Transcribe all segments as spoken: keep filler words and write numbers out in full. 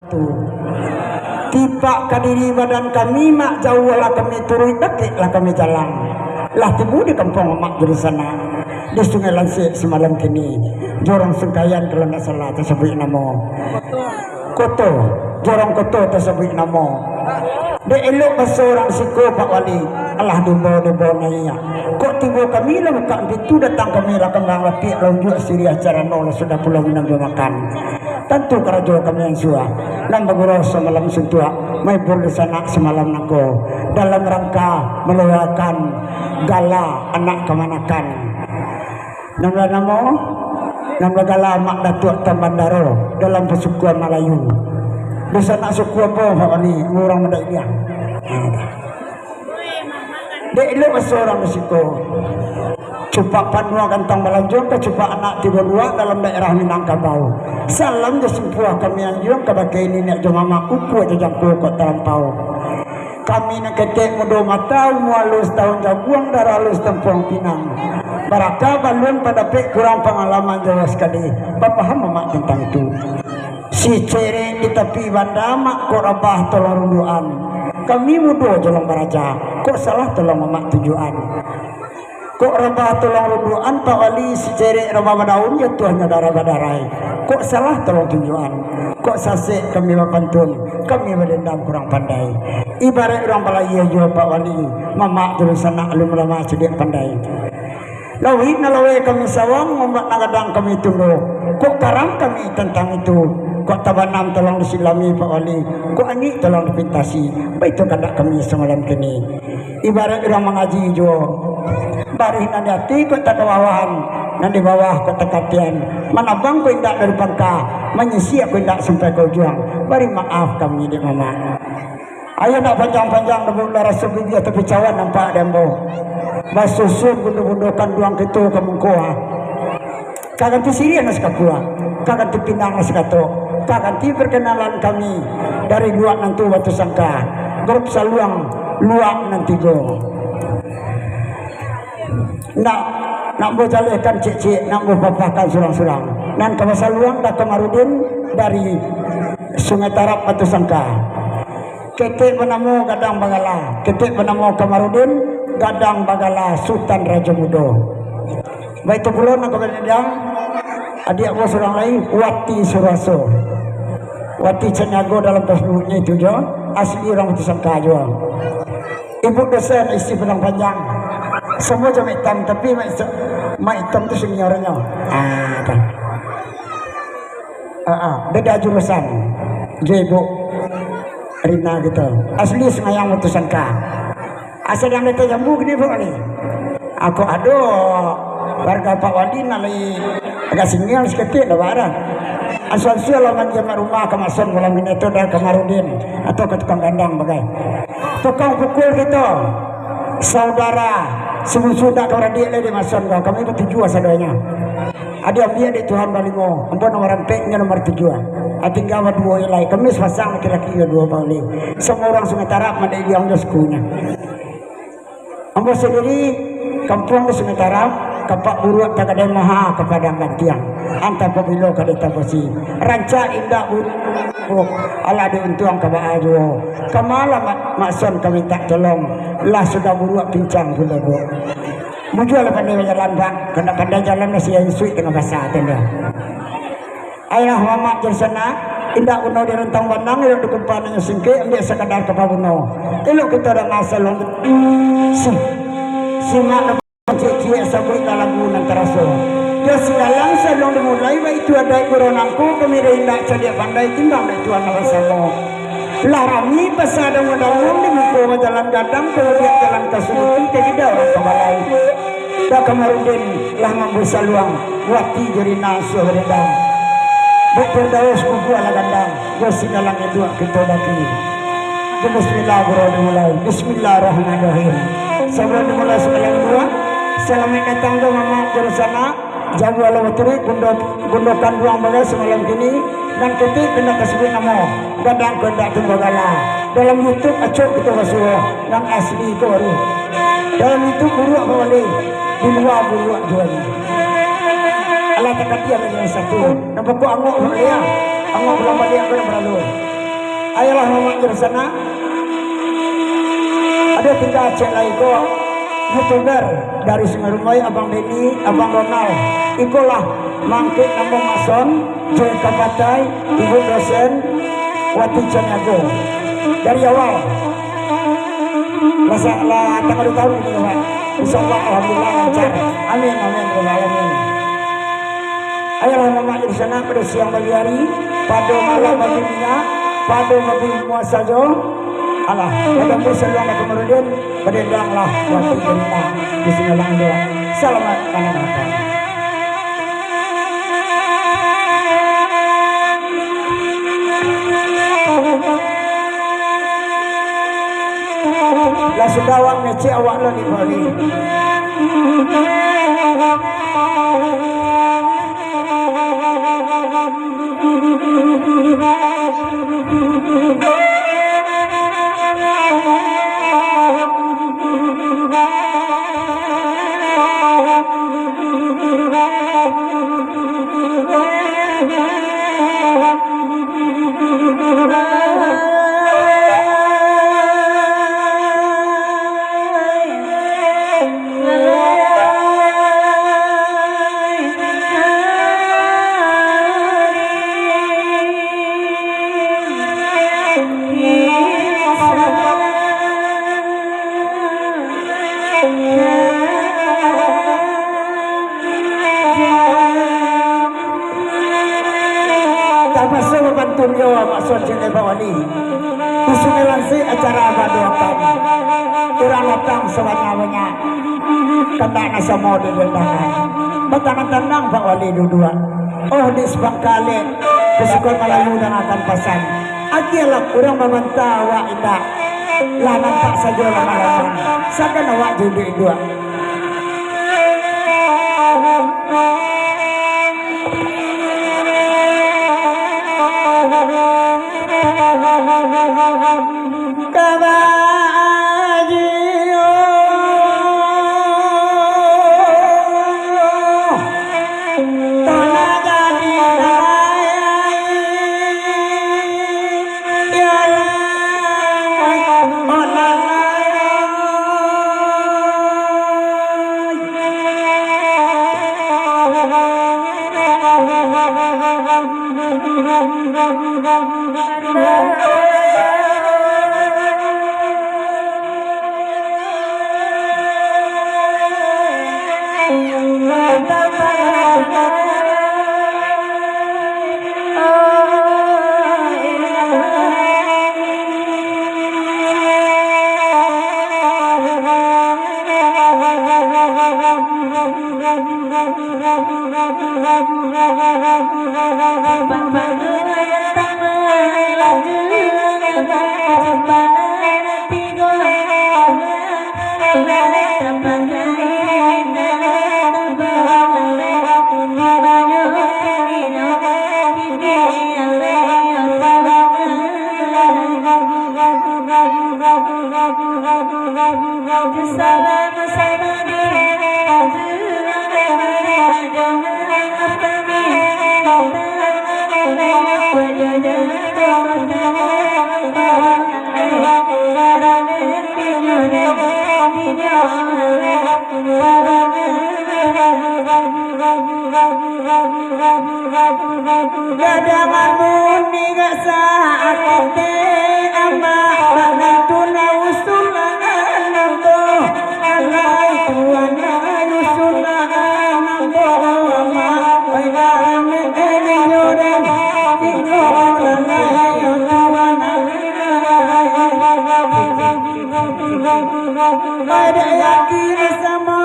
Tu. Tipak ka diri badan kami, mak, jauah lah kami turuik, dakek lah kami jalan. Lah tibo di kampuang Amak Juru Sanak, di Sungai Lansik samalam kini. Jorong Sungkayan kalau ndak salah tasabuik namo. Koto, Jorong Koto tasabuik namo. Dek elok baso urang siko, Pak Wali, alah diimbau-imbau naiak. Kok tibo kami lah bukak pintu, datang kami lah kambang lapiak, lah unjuak siriah carano, lah sudah pulo minum jo makan. Tantu karajo kami ansua, nan bagurau samalam suntuak, mahibur dunsanak samalam nangko, dalam rangka maluakan gala anak kamanakan. Nan banamo, nan bagala Mak Datuak Tan Bandaro dalam pasukuan Malayu. Dunsanak suku apo, Pak Wali? Urang Mandaidiang. Nah, dah. Dek lo baso urang di siko. Cupak panua gantang balanjuang, kacupak anak tibo luak dalam daerah Minangkabau. Salam jo simpuah kami anjuang kabake niniak jo mamak, ukua jo jangko kok talampau. Kami nan ketek mudo mata, umua alun satahun jaguang, darah alun satampuang pinang. Baraka balun pandapek, kurang pangalaman jauah sakali. Bapaham mamak tantang itu. Sicerek di tapi banda, mak, kok rabah tolong rundukan. Kami mudo jolong baraja, kok salah tolong mamak tunjukan. Kok rabah tolong rundukan, Pak Wali, sicerek rabah badaun, jatuahnyo darah badarai. Kok salah tolong tunjukan. Kok sasek kami bapantun, kami badendam kurang pandai. Ibarat urang balayia juo, Pak Wali, mamak juru sanak alun lama cadiak pandai. Lauik nan laweh kami sawang, ombak nan gadang kami tundo. Kok karam kami tantang itu, kok tabanam tolong disilami, Pak Wali, kok angik tolong dipintasi. Baitu kandak kami samalam kini. Ibarat urang mangaji juo. Barih nan di ati kok takawawahan, nan di bawah kok takatian. Manabang kok indak dari pangka, manyisiak kok indak sampai ka ujuang. Bari maaf kami, dek mamak. Ayo, ndak panjang-panjang, namun lah raso bibia tapi cawan nampak di ambo. Basusun bundo-bundo kanduang kito ka muko, ha. Ka ganti siriah nan sakapua, ka ganti pinang nan sakatok, ka ganti perkenalan kami dari luak nan tu Batu Sangka, grup Saluang luak nan tigo. Nak, nak ambo jalehkan ciek-ciek, nak ambo papahkan surang-surang. Nan ka basaluang Da Kamarudin dari Sungai Tarab Batu Sangka. Ketek banamo Gadang Bagala, ketek banamo Kamarudin, gadang bagala Sutan Rajo Mudo. Baitu pulo nan ka badendang, adiak ambo surang lai, Wati Suraso. Wati Caniago dalam Facebooknyo itu juo, asli urang Batu Sangka juo. Ibu dosen isi Padang Panjang. Samo jo Mak Itam, tapi Mak Itam, Mak Itam tu seniornyo. Ah, tu. Ah, ah, beda jurusan jo Ibu Rina gitu. Asli Semayang Batu Sangka. Asa dang data jambu gini, Pak Wali. Aku ado warga Pak Wali nan lai agak singil saketek dah, Pak, dah. Asuang-suang lah manjamak rumah ka Mason malam ini tu, dah Kamarudin atau ka tukang gandang bagai. Tukang pukul kito, saudara, samusuah dak ka baradiak lai di Mason ko. Kami batujuah sadonyo. Ado ambiak dek Tuhan balimo, ambo nomor ampek, inyo nomor tujuah. Ah, tingga baduo lai. Kami sapasang laki-laki jo duo bauli. Samua urang Sungai Tarab, Mandaidiang jo sukunyo. Ambo sandiri, kampuang di Sungai Tarab, Kapak Buruak Tagadai Maha ka Padang Gantiang. Antah pabilo ka Deta Basi. Rancak indak bu-, alah diuntuang ka baa juo. Ka ma lah Mak, Mak Son ka mintak tolong, lah sudah buruak pincang pulo, Bu. Bujua lah pandai bajalan, Pak. Kok ndak pandai jalan, masih isuik tangah basa tu dah. Ayah mamak juru sanak, indak guno direntang banang, elok dikumpa nan singkek, ambiak sakadar ka paguno. Elok kito danga saluang si-, simak ciek-ciek sabuik lah lagu nan taraso. Yo sialang saluang dimulai, baitu adaik guru nangko, kami dek indak cadiak pandai, timbang dek Tuhan lah basamo. Lah rami pasa danguang-danguang di muko bajalan gadang, kaladiak jalan ka sumiki, ka kida urang ka balai. Da Kamarudin lah mambuih saluang, Wati jo Rina suah badendang. Dek Firdaus bubuak lah gandang, jo sigalang induak kito daki. Jo bismillah guru dimulai. Bismillahirrahmanirrahim. Sabalun dimulai sigalang induak, salamaik datang jo mamak juru sanak. Jago alah baturuik, gundo, gundo kanduang bagai samalam kini, nan ketek kena ka sabuik namo, gadang kok indak tumbuah gala. Dalam YouTube acok kito basuo, nan asli ko baru. Dalam YouTube buruak bawali, di lua buruak juo ni. Alah takadian nan satu. Nampak ko angok bawali, ah. Angok pulang baliak ko nan baralu. Ayolah, mamak di sana. Ado tingga ciek lai ko, youtuber dari Sungai Rumbai, Abang Denny, Abang Ronald. Ikolah mangkik namo Mak Son, Joy Kapatai, Ibu dosen, Wati Caniago. Dari awal. Masa lah tanggal dua tahun ini, Pak. Insya Allah, alhamdulillah, lancar. Amin, amin, ya rabbal alamin. Ayolah, mamak di sana, pado siang bagi hari, pado malam bagi minyak, pado bagi mua sajo. Alah, pado ambo saluang dari Komarudin, badendanglah waktu cerita di sini lang dua. Selamat malam, makan. Lah sudah awak ngecek, awak lo di bali. Tapakso bapantun yo, Mak Son, cek Bang Wali. Di Sungai Lansik acara badoakan. Urang datang sabanyak-banyak. Kandak nan samo didendangan. Batanang-tanang Bang Wali duduak. Oh, di sapangkalek, pasukan Malayu dangakan pasan. Agiahlah urang mamantau awak indak. Lah nampak sajo lama-lama. Sakan awak jo induak-induak. Ka ba aji, oh, tanah jadi lalai, ya lalai, oh lalai. Gadang anu ni gak saat teh amak, bak nantun usulan ambo. Alai Tuhan, ai usulan ambo, amak, ai kami ini jodoh, tinggal lalai, Tuhan, ai. Pada yakin sama.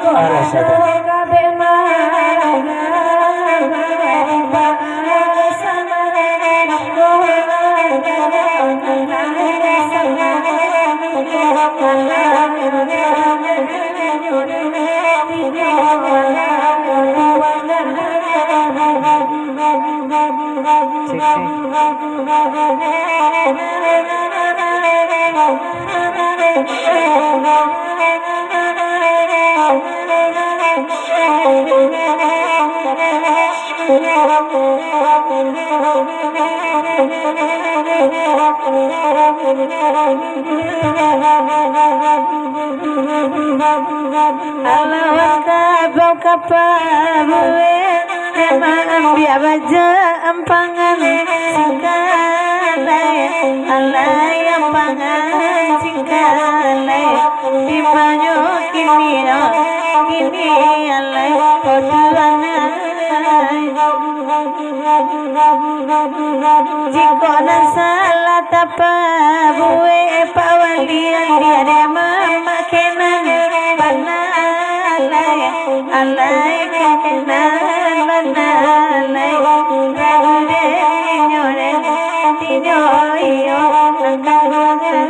Alah, sabar. Alah, wangkap-wangkap pabuek, maambiak bajak ampangan singkalai, alai ampangan singkalai, di manyo kini, kini alai, oh Tuhan ai. Jikok nan salah tapabuek, Pak Wali, diak dek mamak kenan bana lai, alai kenan bana lai, lalu dek inyo, dek inyo, iyo nan kaluangan.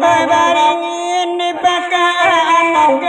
Baringin di pakaan